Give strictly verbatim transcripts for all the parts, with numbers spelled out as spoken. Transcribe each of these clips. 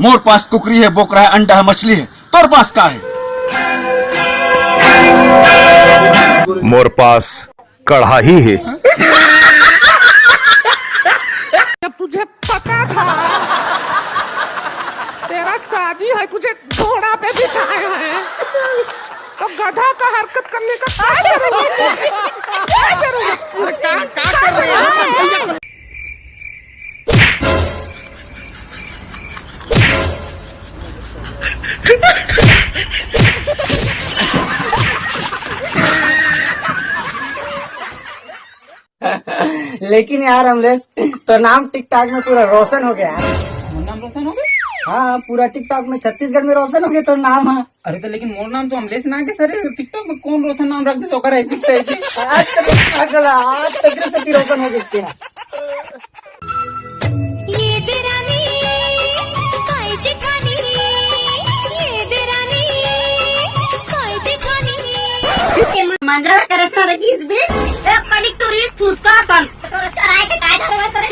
मोर पास कुकरी है, बोकरा है, अंडा है, मछली है, तोर पास का है? मोर पास कढ़ाई है। जब तुझे पता था तेरा शादी है, तुझे घोड़ा पे बिठाए हैं, तो गधा का हरकत करने का क्या जरूरत है? क्या जरूरत? अरे, क्या, क्या कर रहे हो? लेकिन यार अमलेश, तो नाम टिकटॉक में पूरा रोशन हो गया यार। मोर नाम रोशन हो गया? हाँ, पूरा टिकटॉक में, छत्तीसगढ़ में रोशन हो गया तो नाम है। अरे तो लेकिन मोर नाम तो अमलेश ना के सर, टिकटॉक में कौन रोशन नाम रख दे तो कर ऐसी से ऐसी। आज तक पागल है, आज तक से भी रोशन हो गया। ये देरानी, काय जेठानी, ये देरानी, काय जेठानी। मंगल करे सर इस बीच एक कनिक तुरी फुसका कन। तोर चराय के काय धरे सर?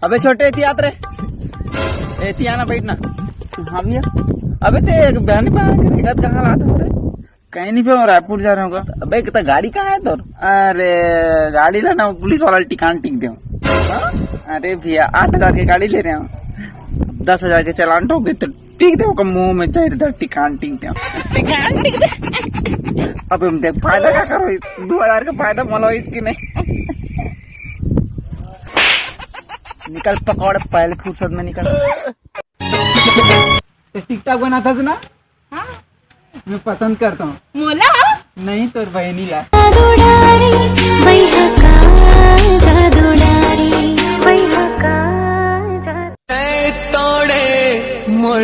अबे छोटे, एती आत रे। एती आना, बैठना। हम ये, अबे ते एक बहनी पा कहाँ हालात है रे? कहीं नहीं पे, रायपुर जा रहे होगा। अबे कितना गाड़ी कहाँ है तोर? अरे गाड़ी ला ना, पुलिस वाला टिकान टिक दे। अरे भैया, आठ हजार के गाड़ी ले रहे हो, दस हजार के चालान ठोक दे तो टिक दे, ओकर मुंह में चाहिए तो टिकान टिक दे। टिकान टिक दे। अब हम देख फायदा क्या करो, दो हजार का फायदा मला इसकी नहीं। निकल पकौड़े पहले फुर्सत में निकल। तो टिकटॉक बनाता था ना? हाँ। मैं पसंद करता हूँ। मोला? नहीं, तोर बहनी ला। जादू डारी, बैहका, जादू डारी, बैहका, जादू तोड़े मोर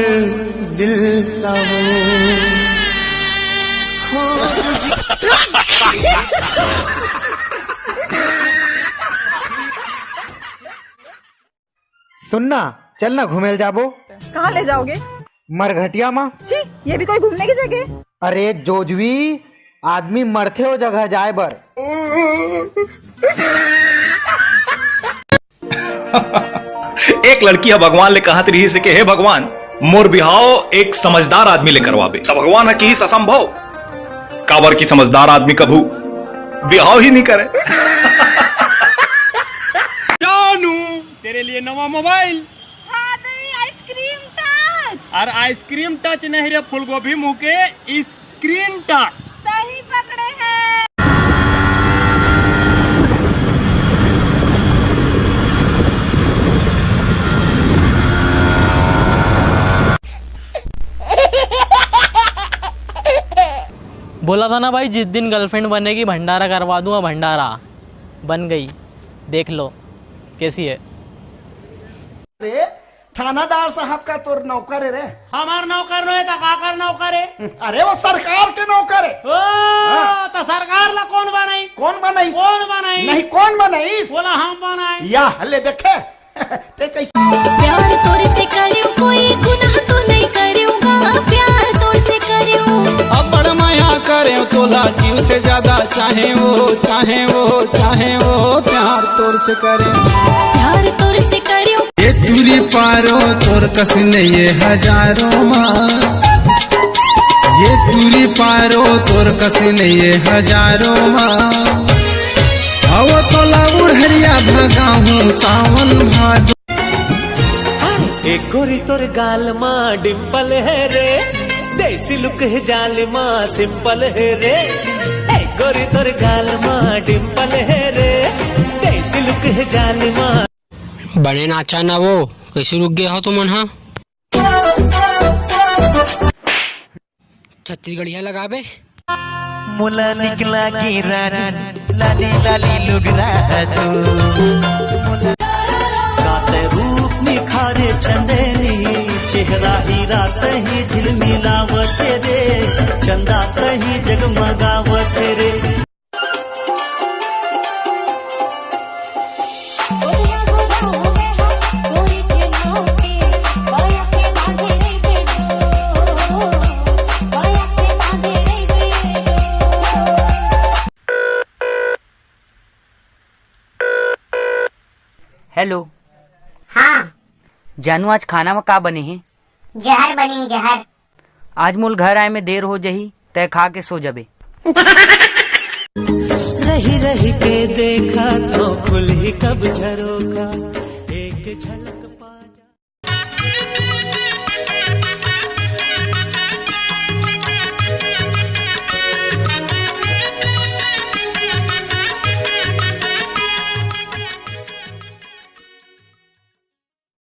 दिल का वो। सुनना, चल ना घूमे ल जाबो। कहाँ ले जाओगे? मरघटिया मा। छी, ये भी कोई घूमने की जगह? अरे जोजवी, आदमी मरथे ओ जगह जाए बर। एक लड़की ह भगवान ले कहत रिहिस हे कि हे भगवान, मोर बिहाव एक समझदार आदमी ले करवाबे। त भगवान ह किहिस असंभव, काबर कि समझदार आदमी कभू बिहाव ही नहीं करे। जानू, तेरे लिए नवा मोबाइल। हाँ दई, आइसक्रीम टच। और आइसक्रीम टच नहीं रे फूलगोभी मुँह के, स्क्रीन टच। सही पकड़े हैं। बोला था ना भाई, जिस दिन गर्लफ्रेंड बनेगी भंडारा करवा दूंगा, भंडारा। बन गई, देख लो कैसी है। अरे, थानादार साहब का तोर नौकर है रे। हमार नौकर नो है, तो काकर नौकर है? अरे, वो सरकार के नौकर है। ओ, हाँ। तो सरकार ला कौन बनाई? कौन बनाई? कौन बनाई? नहीं, कौन बनाई? बोला हम बनाए। या, ले देखे। ते कैसे? प्यार तोर से करियो, कोई गुनाह तो नहीं करूँगा। प्यार तोर से करियो। अपन मया करे तोला जीव से ज्यादा, चाहे वो, चाहे वो, चाहे वो, प्यार तोर से करे। प्यार तोर से करियो। ये टूरी पारो तोर कस नहीं ये हजारों माँ, ये टूरी पारो तोर कस नहीं ये हजारों माँ। आवो तोला उड़हरिया भगाहूँ सावन भादो। ए गोरी तोर गाल मा डिंपल है रे, देसी लुक है जाल मा सिंपल है रे। ए गोरी तोर गाल मा डिंपल है रे, देसी लुक है जाल मा। बने नाचा ना वो, कैसे रुक गए हो तुमन हा? छत्तीसगढ़िया लगाबे। मोला निकला के रानी, लाली लाली लुगरा तू। काते रूप निखारे चंदेनी, चेहरा हीरा सही झिलमिलावत रे, चंदा सही जगमगावत रे। हेलो। हाँ। जानू, आज खाना में का बने हे? जहर बने, जहर। आज मोल घर आए में देर हो जही, तै खा के सो जबे। रही रही के देखा तो खुलही कब झरोखा, एक झलक